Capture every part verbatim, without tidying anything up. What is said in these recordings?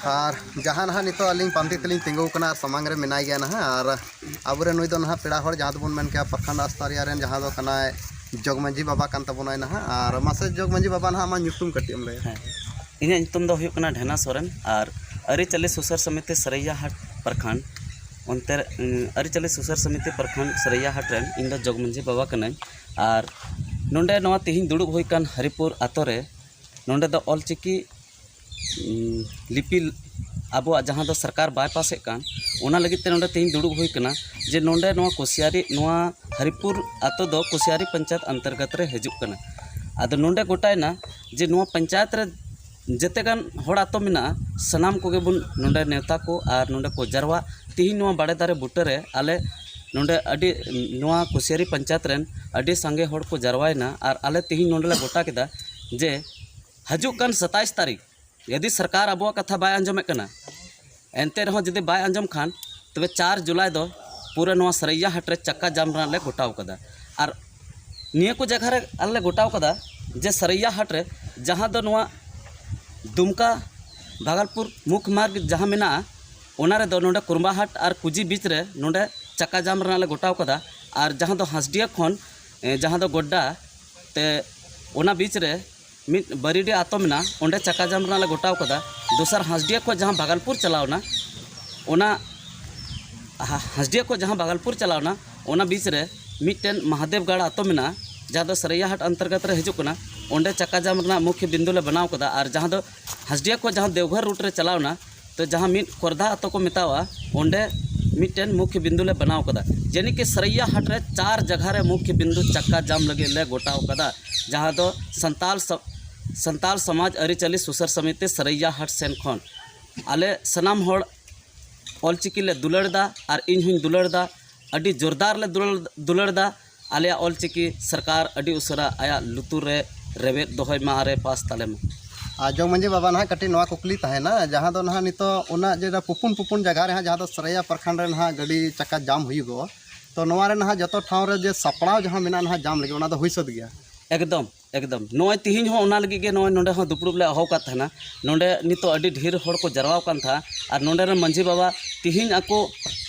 ᱟᱨ ᱡᱟᱦᱟᱸ ᱱᱟᱦᱟᱜ ᱱᱤᱛᱚᱜ ᱟᱹᱞᱤᱧ ᱯᱟᱱᱛᱮ ᱛᱮᱞᱤᱧ ᱛᱤᱸᱜᱩ ᱟᱠᱟᱱᱟ ᱟᱨ ᱥᱟᱢᱟᱝ ᱨᱮ ᱢᱮᱱᱟᱭ ᱜᱮᱭᱟ ᱱᱟᱦᱟᱜ, ᱟᱨ ᱟᱵᱚᱨᱮᱱ ᱱᱩᱭ ᱫᱚ ᱱᱟᱦᱟᱜ ᱯᱮᱲᱟ ᱦᱚᱲ, ᱡᱟᱦᱟᱸ ᱫᱚᱵᱚᱱ ᱢᱮᱱ ᱠᱮᱭᱟ ᱯᱨᱚᱠᱷᱚᱸᱰ ᱟᱥᱛᱟᱨᱤᱭᱟ ᱨᱮᱱ, ᱡᱟᱦᱟᱸ ᱫᱚ ᱠᱟᱱᱟᱭ ᱡᱚᱜᱽ ᱢᱟᱹᱡᱷᱤ ᱵᱟᱵᱟ ᱠᱟᱱ ᱛᱟᱵᱚᱱᱟᱭ ᱱᱟᱦᱟᱜ᱾ ᱟᱨ ᱢᱟᱥᱮ ᱡᱚᱜᱽ ᱢᱟᱹᱡᱷᱤ ᱵᱟᱵᱟ ᱱᱟᱦᱟᱜ, ᱟᱢᱟᱜ ᱧᱩᱛᱩᱢ ᱠᱟᱹᱴᱤᱡ ᱮᱢ ᱞᱟᱹᱭᱟ? ᱦᱮᱸ, ᱤᱧᱟᱹᱜ ᱧᱩᱛᱩᱢ ᱫᱚ ᱦᱩᱭᱩᱜ ᱠᱟᱱᱟ ᱰᱷᱮᱱᱟ ᱥᱚᱨᱮᱱ, ᱟᱨ ᱟᱹᱨᱤᱪᱟᱹᱞᱤ ᱥᱩᱥᱟᱹᱨ ᱥᱚᱢᱤᱛᱤ ᱥᱟᱹᱨᱟᱹᱭᱭᱟᱹ ᱦᱟᱴ ᱯᱨᱚᱠᱷᱚᱸᱰ, ᱚᱱᱛᱮ ᱨᱮ, ᱩᱸ, ᱟᱹᱨᱤᱪᱟᱹᱞᱤ ᱥᱩᱥᱟᱹᱨ ᱥᱚᱢᱤᱛᱤ ᱯᱨᱚᱠᱷᱚᱸᱰ ᱥᱟᱹᱨᱟᱹᱭᱭᱟᱹ ᱦᱟᱴ ᱨᱮᱱ ᱤᱧ ᱫᱚ ᱡᱚᱜᱽ ᱢᱟᱹᱡᱷᱤ ᱵᱟᱵᱟ ᱠᱟᱹᱱᱟᱹᱧ᱾ ᱟᱨ ᱱᱚᱰᱮ ᱱᱚᱣᱟ ᱛᱮᱦᱮᱧ ᱫᱩᱲᱩᱵ ᱦᱩᱭ ᱠᱟᱱ ᱦᱟᱨᱤᱯᱩᱨ ᱟᱛᱳ ᱨᱮ, ᱱᱚᱰᱮ ᱫᱚ ᱚᱞᱪᱤᱠᱤ, ᱩᱸ, ᱞᱤᱯᱤ ᱟᱵᱚᱣᱟᱜ ᱡᱟᱦᱟᱸ ᱫᱚ ᱥᱚᱨᱠᱟᱨ ᱵᱟᱭ ᱯᱟᱥᱮᱫ ᱠᱟᱱ, ᱚᱱᱟ ᱞᱟᱹᱜᱤᱫ ᱛᱮ ᱱᱚᱰᱮ ᱛᱮᱦᱮᱧ ᱫᱩᱲᱩᱵ ᱦᱩᱭ ᱠᱟᱱᱟ, ᱡᱮ ᱱᱚᱰᱮ ᱱᱚᱣᱟ ᱠᱚᱥᱤᱭᱟᱨᱤ, ᱱᱚᱣᱟ ᱦᱟᱨᱤᱯᱩᱨ ᱟᱛᱳ ᱫᱚ ᱠᱚᱥᱤᱭᱟᱨᱤ ᱯᱚᱧᱪᱟᱭᱮᱛ ᱚᱱᱛᱚᱨᱜᱚᱛ ᱨᱮ ᱦᱤᱡᱩᱜ ᱠᱟᱱᱟ᱾ ᱟᱫᱚ ᱱᱚᱰᱮ ᱜᱚᱴᱟᱭᱮᱱᱟ ᱡᱮ ᱱᱚᱣᱟ ᱯᱚᱧᱪᱟᱭᱮᱛ ᱨᱮ ᱡᱮᱛᱮ ᱜᱟᱱ ᱦᱚᱲ ᱟᱛᱳ ᱢᱮᱱᱟᱜᱼᱟ, ᱥᱟᱱᱟᱢ ᱠᱚᱜᱮ ᱵᱚᱱ ᱱᱚᱰᱮ ᱱᱮᱣᱛᱟ ᱠᱚ ᱟᱨ ᱱᱚᱰᱮ ᱠᱚ ᱡᱟᱨᱣᱟᱜ᱾ ᱛᱤᱦᱤᱧ ᱱᱚᱣᱟ ᱵᱟᱲᱮ ᱫᱟᱨᱮ ᱵᱩᱴᱟᱹ ᱨᱮ ᱟᱞᱮ ᱱᱚᱰᱮ ᱟᱹᱰᱤ, ᱱᱚᱣᱟ ᱠᱚᱥᱤᱭᱟᱨᱤ ᱯᱚᱧᱪᱟᱭᱮᱛ ᱨᱮᱱ ᱟᱹᱰᱤ ᱥᱟᱸᱜᱮ ᱦᱚᱲ ᱠᱚ ᱡᱟᱨᱣᱟᱭᱮᱱᱟ ᱟᱨ ᱟᱞᱮ ᱛᱤᱦᱤᱧ ᱱᱚᱰᱮ ᱞᱮ ᱜᱚᱴᱟ ᱠᱮᱫᱟ ᱡᱮ ᱦᱤᱡᱩᱜ ᱠᱟᱱ ᱥᱟᱛᱟᱭᱤᱥ ᱛᱟᱹᱨᱤᱠᱷ, ᱡᱩᱫᱤ ᱥᱚᱨᱠᱟᱨ ᱟᱵᱚᱣᱟᱜ ᱠᱟᱛᱷᱟ ᱵᱟᱭ ᱟᱸᱡᱚᱢᱮᱫ ᱠᱟᱱᱟ, ᱮᱱᱛᱮ ᱨᱮᱦᱚᱸ ᱡᱩᱫᱤ ᱵᱟᱭ ᱟᱸᱡᱚᱢ ᱠᱷᱟᱱ, ᱛᱚᱵᱮ ᱪᱟᱨ ᱡᱩᱞᱟᱭ ᱫᱚ ᱯᱩᱨᱟᱹ ᱱᱚᱣᱟ ᱥᱟᱹᱨᱟᱹᱭᱭᱟ ᱦᱟᱴ ᱨᱮ ᱪᱟᱠᱟ ᱡᱟᱢ ᱨᱮᱱᱟᱜ ᱞᱮ ᱜᱚᱴᱟᱣ ᱠᱟᱫᱟ᱾ ᱟᱨ ᱱᱤᱭᱟᱹ ᱠᱚ ᱡᱟᱭᱜᱟ ᱨᱮ ᱟᱞᱮ ᱞᱮ ᱜᱚᱴᱟᱣ ᱠᱟᱫᱟ ᱡᱮ ᱥᱟᱹᱨᱟᱹᱭᱭᱟ ᱦᱟᱴ ᱨᱮ, ᱡᱟᱦᱟᱸ ᱫᱚ ᱱᱚᱣᱟ ᱫᱩᱢᱠᱟ ᱵᱷᱟᱜᱚᱞᱯᱩᱨ ᱢᱩᱠᱷ ᱢᱟᱨᱜᱽ ᱡᱟᱦᱟᱸ ᱢᱮᱱᱟᱜᱼᱟ, ᱚᱱᱟ ᱨᱮᱫᱚ ᱱᱚᱰᱮ ᱠᱩᱨᱢᱵᱟᱦᱟᱴ ᱟᱨ ᱠᱩᱡᱤ ᱵᱤᱪ ᱨᱮ ᱱᱚᱰᱮ ᱪᱟᱠᱟ ᱡᱟᱢ ᱨᱮᱱᱟᱜ ᱞᱮ ᱜᱚᱴᱟᱣ ᱠᱟᱫᱟ᱾ ᱟᱨ ᱡᱟᱦᱟᱸ ᱫᱚ ᱦᱟᱸᱥᱰᱤᱭᱟᱹ ᱠᱷᱚᱱ, ᱮ, ᱡᱟᱦᱟᱸ ᱫᱚ ᱜᱚᱰᱰᱟ ᱛᱮ, ᱚᱱᱟ ᱵᱤᱪ ᱨᱮ ᱢᱤᱫ ᱵᱟᱹᱨᱤᱰᱤ ᱟᱛᱳ ᱢᱮᱱᱟᱜᱼᱟ, ᱚᱸᱰᱮ ᱪᱟᱠᱟ ᱡᱟᱢ ᱨᱮᱱᱟᱜ ᱞᱮ ᱜᱚᱴᱟᱣ ᱠᱟᱫᱟ᱾ ᱫᱚᱥᱟᱨ ᱦᱟᱸᱥᱰᱤᱭᱟᱹ ᱠᱷᱚᱱ ᱡᱟᱦᱟᱸ ᱵᱷᱟᱜᱚᱞᱯᱩᱨ ᱪᱟᱞᱟᱣᱱᱟ, ᱚᱱᱟ ᱦᱟ-, ᱦᱟᱸᱥᱰᱤᱭᱟᱹ ᱠᱷᱚᱱ ᱡᱟᱦᱟᱸ ᱵᱷᱟᱜᱚᱞᱯᱩᱨ ᱪᱟᱞᱟᱣᱱᱟ, ᱚᱱᱟ ᱵᱤᱪ ᱨᱮ ᱢᱤᱫᱴᱮᱱ ᱢᱟᱦᱟᱫᱮᱵᱽᱜᱟᱲ ᱟᱛᱳ ᱢᱮᱱᱟᱜᱼᱟ, ᱡᱟᱦᱟᱸ ᱫᱚ ᱥᱟᱹᱨᱟᱹᱭᱭᱟ ᱦᱟᱴ ᱚᱱᱛᱚᱨᱜᱚᱛ ᱨᱮ ᱦᱤᱡᱩᱜ ᱠᱟᱱᱟ᱾ ᱚᱸᱰᱮ ᱪᱟᱠᱟ ᱡᱟᱢ ᱨᱮᱱᱟᱜ ᱢᱩᱠᱷᱭᱚ ᱵᱤᱱᱫᱩ ᱞᱮ ᱵᱮᱱᱟᱣ ᱠᱟᱫᱟ᱾ ᱟᱨ ᱡᱟᱦᱟᱸ ᱫᱚ ᱦᱟᱸᱥᱰᱤᱭᱟᱹ ᱠᱷᱚᱱ ᱡᱟᱦᱟᱸ ᱫᱮᱣᱜᱷᱚᱨ ᱨᱩᱴ ᱨᱮ ᱪᱟᱞᱟᱣᱱᱟ, ᱛᱚ ᱡᱟᱦᱟᱸ ᱢᱤᱫ ᱠᱚᱨᱫᱷᱟ ᱟᱛᱳ ᱠᱚ ᱢᱮᱛᱟᱣᱟᱜᱼᱟ, ᱚᱸᱰᱮ ᱢᱤᱫᱴᱮᱱ ᱢᱩᱠᱷᱭᱚ ᱵᱤᱱᱫᱩ ᱞᱮ ᱵᱮᱱᱟᱣ ᱠᱟᱫᱟ᱾ ᱡᱟᱹᱱᱤ ᱠᱤ ᱥᱟᱹᱨᱟᱹᱭᱭᱟ ᱦᱟᱴ ᱨᱮ ᱪᱟᱨ ᱡᱟᱭᱜᱟ ᱨᱮ ᱢᱩᱠᱷᱭᱚ ᱵᱤᱱᱫᱩ ᱪᱟᱠᱟ ᱡᱟᱢ ᱞᱟᱹᱜᱤᱫ ᱞᱮ ᱜᱚᱴᱟᱣ ᱠᱟᱫᱟ, ᱡᱟᱦᱟᱸ ᱫᱚ ᱥᱟᱱᱛᱟᱞ ᱥᱚ-, ᱥᱟᱱᱛᱟᱞ ᱥᱚᱢᱟᱡᱽ ᱟᱹᱨᱤᱪᱟᱹᱞᱤ ᱥᱩᱥᱟᱹᱨ ᱥᱚᱢᱤᱛᱤ ᱥᱟᱹᱨᱟᱹᱭᱭᱟ ᱦᱟᱴ ᱥᱮᱱ ᱠᱷᱚᱱ᱾ ᱟᱞᱮ ᱥᱟᱱᱟᱢ ᱦᱚᱲ ᱚᱞᱪᱤᱠᱤ ᱞᱮ ᱫᱩᱞᱟᱹᱲ ᱮᱫᱟ ᱟᱨ ᱤᱧ ᱦᱚᱸᱧ ᱫᱩᱞᱟᱹᱲ ᱮᱫᱟ, ᱟᱹᱰᱤ ᱡᱳᱨᱫᱟᱨ ᱞᱮ ᱫᱩᱞᱟᱹᱲ, ᱫᱩᱞᱟᱹᱲ ᱮᱫᱟ᱾ ᱟᱞᱮᱭᱟᱜ ᱚᱞᱪᱤᱠᱤ ᱥᱚᱨᱠᱟᱨ ᱟᱹᱰᱤ ᱩᱥᱟᱹᱨᱟ ᱟᱭᱟᱜ ᱞᱩᱛᱩᱨ ᱨᱮ ᱨᱮᱵᱮᱫ ᱫᱚᱦᱚᱭ ᱢᱟ ᱟᱨᱮ ᱯᱟᱥ ᱛᱟᱞᱮ ᱢᱟ᱾ ᱟᱨ ᱡᱚᱜᱽ ᱢᱟᱹᱡᱷᱤ ᱵᱟᱵᱟ, ᱱᱟᱦᱟᱜ ᱠᱟᱹᱴᱤᱡ ᱱᱚᱣᱟ ᱠᱩᱠᱞᱤ ᱛᱟᱦᱮᱱᱟ, ᱡᱟᱦᱟᱸ ᱫᱚ ᱱᱟᱦᱟᱜ ᱱᱤᱛᱚᱜ ᱚᱱᱟ ᱡᱮ ᱯᱩᱯᱩᱱ ᱯᱩᱯᱩᱱ ᱡᱟᱭᱜᱟ ᱨᱮ ᱦᱟᱸᱜ, ᱡᱟᱦᱟᱸ ᱫᱚ ᱥᱟᱹᱨᱟᱹᱭᱭᱟ ᱯᱨᱚᱠᱷᱚᱸᱰ ᱨᱮ ᱱᱟᱦᱟᱜ ᱜᱟᱹᱰᱤ ᱪᱟᱠᱟ ᱡᱟᱢ ᱦᱩᱭᱩᱜᱚᱜᱼᱟ, ᱛᱚ ᱱᱚᱣᱟ ᱨᱮ ᱱᱟᱦᱟᱜ ᱡᱚᱛᱚ ᱴᱷᱟᱶ ᱨᱮ ᱡᱮ ᱥᱟᱯᱲᱟᱣ ᱡᱟᱦᱟᱸ ᱢᱮᱱᱟᱜᱼᱟ ᱱᱟᱦᱟᱜ ᱡᱟᱢ ᱞᱟᱹᱜᱤᱫ, ᱚᱱᱟ ᱫᱚ ᱦᱩᱭ ᱥᱟᱹᱛ ᱜᱮᱭᱟ? ᱮᱠᱫᱚᱢ, ᱮᱠᱫᱚᱢ᱾ ᱱᱚᱜᱼᱚᱭ ᱛᱤᱦᱤᱧ ᱦᱚᱸ ᱚᱱᱟ ᱞᱟᱹᱜᱤᱫ ᱜᱮ ᱱᱚᱜᱼᱚᱭ ᱱᱚᱰᱮ ᱦᱚᱸ ᱫᱩᱯᱲᱩᱵ ᱞᱮ ᱦᱚᱦᱚ ᱟᱠᱟᱫ ᱛᱟᱦᱮᱱᱟ᱾ ᱱᱚᱰᱮ ᱱᱤᱛᱚᱜ ᱟᱹᱰᱤ ᱰᱷᱮᱨ ᱦᱚᱲ ᱠᱚ ᱡᱟᱨᱣᱟ ᱟᱠᱟᱱ ᱛᱟᱦᱮᱸᱫ᱾ ᱟᱨ ᱱᱚᱰᱮ ᱨᱮᱱ ᱢᱟᱹᱡᱷᱤ ᱵᱟᱵᱟ ᱛᱤᱦᱤᱧ ᱟᱠᱚ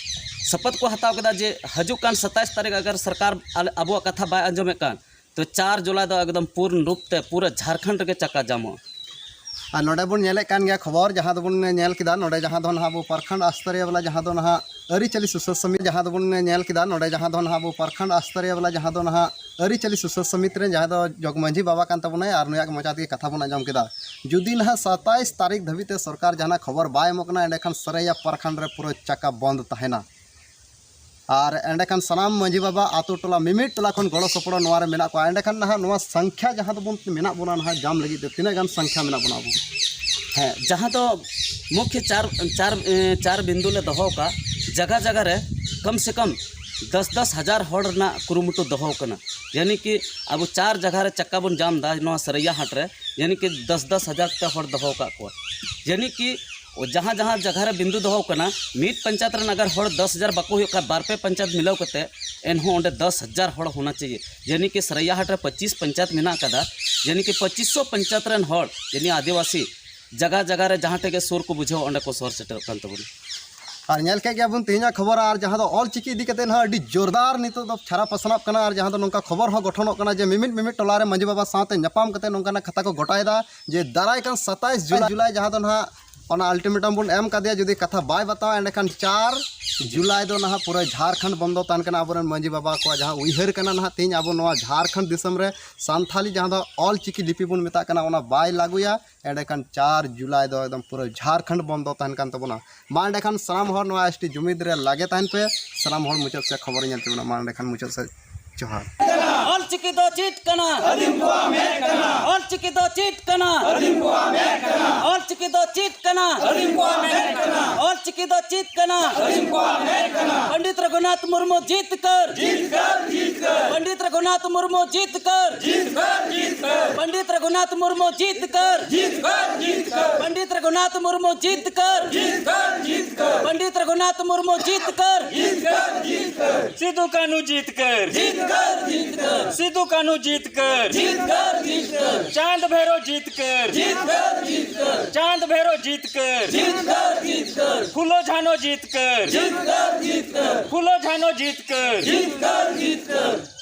ᱥᱟᱯᱟᱛ ᱠᱚ ᱦᱟᱛᱟᱣ ᱠᱮᱫᱟ ᱡᱮ ᱦᱤᱡᱩᱜ ᱠᱟᱱ ᱥᱟᱛᱟᱭᱤᱥ ᱛᱟᱹᱨᱤᱠᱷ ᱟᱜᱟᱨ ᱥᱚᱨᱠᱟᱨ ᱟᱞᱮ, ᱟᱵᱚᱣᱟᱜ ᱠᱟᱛᱷᱟ ᱵᱟᱭ ᱟᱸᱡᱚᱢᱮᱫ ᱠᱟᱱ, ᱛᱚ ᱪᱟᱨ ᱡᱩᱞᱟᱭ ᱫᱚ ᱮᱠᱫᱚᱢ ᱯᱩᱨᱱ ᱨᱩᱯ ᱛᱮ ᱯᱩᱨᱟᱹ ᱡᱷᱟᱲᱠᱷᱚᱸᱰ ᱨᱮᱜᱮ ᱪᱟᱠᱟ ᱡᱟᱢᱚᱜᱼᱟ᱾ ᱟᱨ ᱱᱚᱰᱮ ᱵᱚᱱ ᱧᱮᱞᱮᱫ ᱠᱟᱱ ᱜᱮᱭᱟ ᱠᱷᱚᱵᱚᱨ, ᱡᱟᱦᱟᱸ ᱫᱚᱵᱚᱱ ᱧᱮᱞ ᱠᱮᱫᱟ ᱱᱚᱰᱮ, ᱡᱟᱦᱟᱸ ᱫᱚ ᱱᱟᱦᱟᱜ ᱟᱵᱚ ᱯᱨᱚᱠᱷᱚᱸᱰ ᱥᱛᱚᱨᱤᱭᱟ ᱵᱟᱞᱟ, ᱡᱟᱦᱟᱸ ᱫᱚ ᱱᱟᱦᱟᱜ ᱟᱹᱨᱤᱪᱟᱹᱞᱤ ᱥᱩᱥᱟᱹᱨ ᱥᱚᱢᱤᱛᱤ, ᱡᱟᱦᱟᱸ ᱫᱚᱵᱚᱱ ᱧᱮᱞ ᱠᱮᱫᱟ ᱱᱚᱰᱮ, ᱡᱟᱦᱟᱸ ᱫᱚ ᱱᱟᱦᱟᱜ ᱟᱵᱚ ᱯᱨᱚᱠᱷᱚᱸᱰ ᱥᱛᱚᱨᱤᱭᱟ ᱵᱟᱞᱟ, ᱡᱟᱦᱟᱸ ᱫᱚ ᱱᱟᱦᱟᱜ ᱟᱹᱨᱤᱪᱟᱹᱞᱤ ᱥᱩᱥᱟᱹᱨ ᱥᱚᱢᱤᱛᱤ ᱨᱮᱱ ᱡᱟᱦᱟᱸᱭ ᱫᱚ ᱡᱚᱜᱽ ᱢᱟᱹᱡᱷᱤ ᱵᱟᱵᱟ ᱠᱟᱱ ᱛᱟᱵᱚᱱᱟᱭ, ᱟᱨ ᱱᱩᱭᱟᱜ ᱢᱚᱪᱟ ᱛᱮᱜᱮ ᱠᱟᱛᱷᱟ ᱵᱚᱱ ᱟᱸᱡᱚᱢ ᱠᱮᱫᱟ᱾ ᱡᱩᱫᱤ ᱱᱟᱦᱟᱜ ᱥᱟᱛᱟᱭᱤᱥ ᱛᱟᱹᱨᱤᱠᱷ ᱫᱷᱟᱹᱵᱤᱡ ᱛᱮ ᱥᱚᱨᱠᱟᱨ ᱡᱟᱦᱟᱱᱟᱜ ᱠᱷᱚᱵᱚᱨ ᱵᱟᱭ ᱮᱢᱚᱜ ᱠᱟᱱᱟ, ᱮᱸᱰᱮᱠᱷᱟᱱ ᱥᱟᱹᱨᱟᱹᱭᱟ ᱯᱨᱚᱠᱷᱚᱸᱰ ᱨᱮ ᱯᱩᱨᱟᱹ ᱪᱟᱠᱟ ᱵᱚᱱᱫ ᱛᱟᱦᱮᱱᱟ᱾ ᱟᱨ ᱮᱸᱰᱮᱠᱷᱟᱱ ᱥᱟᱱᱟᱢ ᱢᱟᱹᱡᱷᱤ ᱵᱟᱵᱟ, ᱟᱛᱳ ᱴᱚᱞᱟ, ᱢᱤᱢᱤᱫ ᱴᱚᱞᱟ ᱠᱷᱚᱱ ᱜᱚᱲᱚ ᱥᱚᱯᱚᱦᱚᱫ ᱱᱚᱣᱟ ᱨᱮ ᱢᱮᱱᱟᱜ ᱠᱚᱣᱟ᱾ ᱮᱸᱰᱮᱠᱷᱟᱱ ᱱᱟᱦᱟᱜ ᱱᱚᱣᱟ ᱥᱚᱝᱠᱷᱭᱟ ᱡᱟᱦᱟᱸ ᱫᱚᱵᱚᱱ ᱢᱮᱱᱟᱜ ᱵᱚᱱᱟ ᱱᱟᱦᱟᱜ ᱡᱟᱢ ᱞᱟᱹᱜᱤᱫ ᱛᱮ, ᱛᱤᱱᱟᱹᱜ ᱜᱟᱱ ᱥᱚᱝᱠᱷᱭᱟ ᱢᱮᱱᱟᱜ ᱵᱚᱱᱟ ᱟᱵᱚ? ᱦᱮᱸ, ᱡᱟᱦᱟᱸ ᱫᱚ ᱢᱩᱠᱷᱭᱚ ᱪᱟᱨ, ᱪᱟᱨ, ᱮ, ᱪᱟᱨ ᱵᱤᱱᱫᱩ ᱞᱮ ᱫᱚᱦᱚ ᱟᱠᱟᱫ, ᱡᱟᱭᱜᱟ ᱡᱟᱭᱜᱟ ᱨᱮ ᱠᱚᱢ ᱥᱮ ᱠᱚᱢ ᱫᱚᱥ ᱫᱚᱥ ᱦᱟᱡᱟᱨ ᱦᱚᱲ ᱨᱮᱱᱟᱜ ᱠᱩᱨᱩᱢᱩᱴᱩ ᱫᱚᱦᱚ ᱟᱠᱟᱱᱟ᱾ ᱭᱟᱱᱤ ᱠᱤ ᱟᱵᱚ ᱪᱟᱨ ᱡᱟᱭᱜᱟ ᱨᱮ ᱪᱟᱠᱟ ᱵᱚᱱ ᱡᱟᱢ ᱮᱫᱟ ᱱᱚᱣᱟ ᱥᱟᱹᱨᱟᱹᱭᱟ ᱦᱟᱴ ᱨᱮ, ᱭᱟᱱᱤ ᱠᱤ ᱫᱚᱥ ᱫᱚᱥ ᱦᱟᱡᱟᱨ ᱛᱮ ᱦᱚᱲ ᱫᱚᱦᱚ ᱟᱠᱟᱫ ᱠᱚᱣᱟ᱾ ᱭᱟᱱᱤ ᱠᱤ ᱡᱟᱦᱟᱸ ᱡᱟᱦᱟᱸ ᱡᱟᱭᱜᱟ ᱨᱮ ᱵᱤᱱᱫᱩ ᱫᱚᱦᱚ ᱟᱠᱟᱱᱟ, ᱢᱤᱫ ᱯᱚᱧᱪᱟᱭᱮᱛ ᱨᱮᱱ ᱟᱜᱟᱨ ᱦᱚᱲ ᱫᱚᱥ ᱦᱟᱡᱟᱨ ᱵᱟᱠᱚ ᱦᱩᱭᱩᱜ ᱠᱷᱟᱱ, ᱵᱟᱨ ᱯᱮ ᱯᱚᱧᱪᱟᱭᱮᱛ ᱢᱤᱞᱟᱹᱣ ᱠᱟᱛᱮ, ᱮᱱᱦᱚᱸ ᱚᱸᱰᱮ ᱫᱚᱥ ᱦᱟᱡᱟᱨ ᱦᱚᱲ ᱦᱳᱱᱟ ᱪᱟᱦᱤᱭᱮ᱾ ᱭᱟᱱᱤ ᱠᱤ ᱥᱟᱹᱨᱟᱹᱭᱟ ᱦᱟᱴ ᱨᱮ ᱯᱚᱸᱪᱤᱥ ᱯᱚᱧᱪᱟᱭᱮᱛ ᱢᱮᱱᱟᱜ ᱟᱠᱟᱫᱟ, ᱭᱟᱱᱤ ᱠᱤ ᱯᱚᱸᱪᱤᱥ ᱥᱚ ᱯᱚᱧᱪᱟᱭᱮᱛ ᱨᱮᱱ ᱦᱚᱲ, ᱭᱟᱱᱤ ᱟᱹᱫᱤᱵᱟᱹᱥᱤ, ᱡᱟᱭᱜᱟ ᱡᱟᱭᱜᱟ ᱨᱮ ᱡᱟᱦᱟᱸ ᱴᱷᱮᱱ ᱜᱮ ᱥᱩᱨ ᱠᱚ ᱵᱩᱡᱷᱟᱹᱣ, ᱚᱸᱰᱮ ᱠᱚ ᱥᱚᱦᱚᱨ ᱥᱮᱴᱮᱨᱚᱜ ᱠᱟᱱ ᱛᱟᱵᱚᱱᱟ᱾ ᱟᱨ ᱧᱮᱞ ᱠᱮᱫ ᱜᱮᱭᱟᱵᱚᱱ ᱛᱮᱦᱮᱧᱟᱜ ᱠᱷᱚᱵᱚᱨ, ᱟᱨ ᱡᱟᱦᱟᱸ ᱫᱚ ᱚᱞ ᱪᱤᱠᱤ ᱤᱫᱤ ᱠᱟᱛᱮ ᱱᱟᱦᱟᱜ ᱟᱹᱰᱤ ᱡᱳᱨᱫᱟᱨ ᱱᱤᱛᱚᱜ ᱫᱚ ᱪᱷᱟᱨᱟ ᱯᱟᱥᱱᱟᱜ ᱠᱟᱱᱟ, ᱟᱨ ᱡᱟᱦᱟᱸ ᱫᱚ ᱱᱚᱝᱠᱟ ᱠᱷᱚᱵᱚᱨ ᱦᱚᱸ ᱜᱚᱴᱷᱚᱱᱚᱜ ᱠᱟᱱᱟ ᱡᱮ ᱢᱤᱢᱤᱫ ᱢᱤᱢᱤᱫ ᱴᱚᱞᱟ ᱨᱮ ᱢᱟᱹᱡᱷᱤ ᱵᱟᱵᱟ ᱥᱟᱶᱛᱮ ᱧᱟᱯᱟᱢ ᱠᱟᱛᱮ ᱱᱚᱝᱠᱟᱱᱟᱜ ᱠᱟᱛᱷᱟ ᱠᱚ ᱜᱚᱴᱟᱭᱮᱫᱟ ᱡᱮ ᱫᱟᱨᱟᱭ ᱠᱟᱱ ᱥᱟᱛᱟᱭᱤᱥ ᱡᱩᱞᱟᱭ, ᱡᱩᱞᱟᱭ ᱡᱟᱦᱟᱸ ᱫᱚ ᱱᱟᱦᱟᱜ ᱚᱱᱟ ultimatum ᱵᱚᱱ ᱮᱢ ᱠᱟᱫᱮᱭᱟ, ᱡᱩᱫᱤ ᱠᱟᱛᱷᱟ ᱵᱟᱭ ᱵᱟᱛᱟᱣᱟ, ᱮᱸᱰᱮᱠᱷᱟᱱ ᱪᱟᱨ ᱡᱩᱞᱟᱭ ᱫᱚ ᱱᱟᱦᱟᱜ ᱯᱩᱨᱟᱹ ᱡᱷᱟᱲᱠᱷᱚᱸᱰ ᱵᱚᱱᱫᱚ ᱛᱟᱦᱮᱱ ᱠᱟᱱᱟ᱾ ᱟᱵᱚᱨᱮᱱ ᱢᱟᱹᱡᱷᱤ ᱵᱟᱵᱟ ᱠᱚᱣᱟᱜ ᱡᱟᱦᱟᱸ ᱩᱭᱦᱟᱹᱨ ᱠᱟᱱᱟ ᱱᱟᱦᱟᱜ, ᱛᱮᱦᱮᱧ ᱟᱵᱚ ᱱᱚᱣᱟ ᱡᱷᱟᱲᱠᱷᱚᱸᱰ ᱫᱤᱥᱚᱢ ᱨᱮ ᱥᱟᱱᱛᱷᱟᱞᱤ ᱡᱟᱦᱟᱸ ᱫᱚ ᱚᱞ ᱪᱤᱠᱤ ᱞᱤᱯᱤ ᱵᱚᱱ ᱢᱮᱛᱟᱜ ᱠᱟᱱᱟ, ᱚᱱᱟ ᱵᱟᱭ ᱞᱟᱹᱜᱩᱭᱟ, ᱮᱸᱰᱮᱠᱷᱟᱱ ᱪᱟᱨ ᱡᱩᱞᱟᱭ ᱫᱚ ᱮᱠᱫᱚᱢ ᱯᱩᱨᱟᱹ ᱡᱷᱟᱲᱠᱷᱚᱸᱰ ᱵᱚᱱᱫᱚ ᱛᱟᱦᱮᱱ ᱠᱟᱱ ᱛᱟᱵᱚᱱᱟ᱾ ᱢᱟ ᱮᱸᱰᱮᱠᱷᱟᱱ ᱥᱟᱱᱟᱢ ᱦᱚᱲ ᱱᱚᱣᱟ ᱮᱥ ᱴᱤ ᱡᱩᱢᱤᱫ ᱨᱮ ᱞᱟᱜᱮ ᱛᱟᱦᱮᱱ ᱯᱮ᱾ ᱥᱟᱱᱟᱢ ᱦᱚᱲ ᱢᱩᱪᱟᱹᱫ ᱥᱮᱫ ᱠᱷᱚᱵᱚᱨ ᱧᱮᱞ ᱛᱟᱵᱚᱱᱟ᱾ ᱢᱟ ᱮᱸᱰᱮᱠᱷᱟᱱ ᱢᱩᱪᱟᱹᱫ ᱥᱮᱫ ᱡᱚᱦᱟᱨ᱾ ᱚᱞ ᱪᱤᱠᱤ ᱫᱚ ᱪᱮᱫ ᱠᱟᱱᱟ? ᱟᱹᱫᱤᱢ ᱠᱚᱣᱟᱜ ᱢᱮᱫ ᱠᱟᱱᱟ᱾ ᱚᱞ ᱪᱤᱠᱤ ᱫᱚ ᱪᱮᱫ ᱠᱟᱱᱟ? ᱟᱹᱫᱤᱢ ᱠᱚᱣᱟᱜ ᱢᱮᱫ ᱠᱟᱱᱟ᱾ ᱚᱞ ᱪᱤᱠᱤ ᱫᱚ ᱪᱮᱫ ᱠᱟᱱᱟ? ᱟᱹᱫᱤᱢ ᱠᱚᱣᱟᱜ ᱢᱮᱫ ᱠᱟᱱᱟ᱾ ᱚᱞ ᱪᱤᱠᱤ ᱫᱚ ᱪᱮᱫ ᱠᱟᱱᱟ? ᱟᱹᱫᱤᱢ ᱠᱚᱣᱟᱜ ᱢᱮᱫ ᱠᱟᱱᱟ᱾ ᱯᱚᱱᱰᱤᱛ ᱨᱚᱜᱷᱩᱱᱟᱛᱷ ᱢᱩᱨᱢᱩ ᱡᱤᱛᱠᱟᱹᱨ᱾ ᱡᱤᱛᱠᱟᱹᱨ, ᱡᱤᱛᱠᱟᱹᱨ᱾ ᱯᱚᱱᱰᱤᱛ ᱨᱚᱜᱷᱩ रघुनाथ मुर्मू जीत कर। जीत कर, जीत कर। पंडित रघुनाथ मुर्मू जीत कर। जीत कर, जीत कर। पंडित रघुनाथ मुर्मू जीत कर। जीत कर, जीत कर। पंडित रघुनाथ मुर्मू जीत कर। जीत कर, जीत कर। सिद्धू कान्हू जीत कर। जीत कर, जीत कर। सिद्धू कान्हू जीत कर। जीत कर, जीत कर। चांद भैरव जीत कर। जीत कर, जीत कर। चांद भैरव जीत कर। जीत कर, जीत कर। फूलो झानो जीत कर। जीत कर, जीत कर। फूलो झानो जीत कर। जीत कर, जीत कर।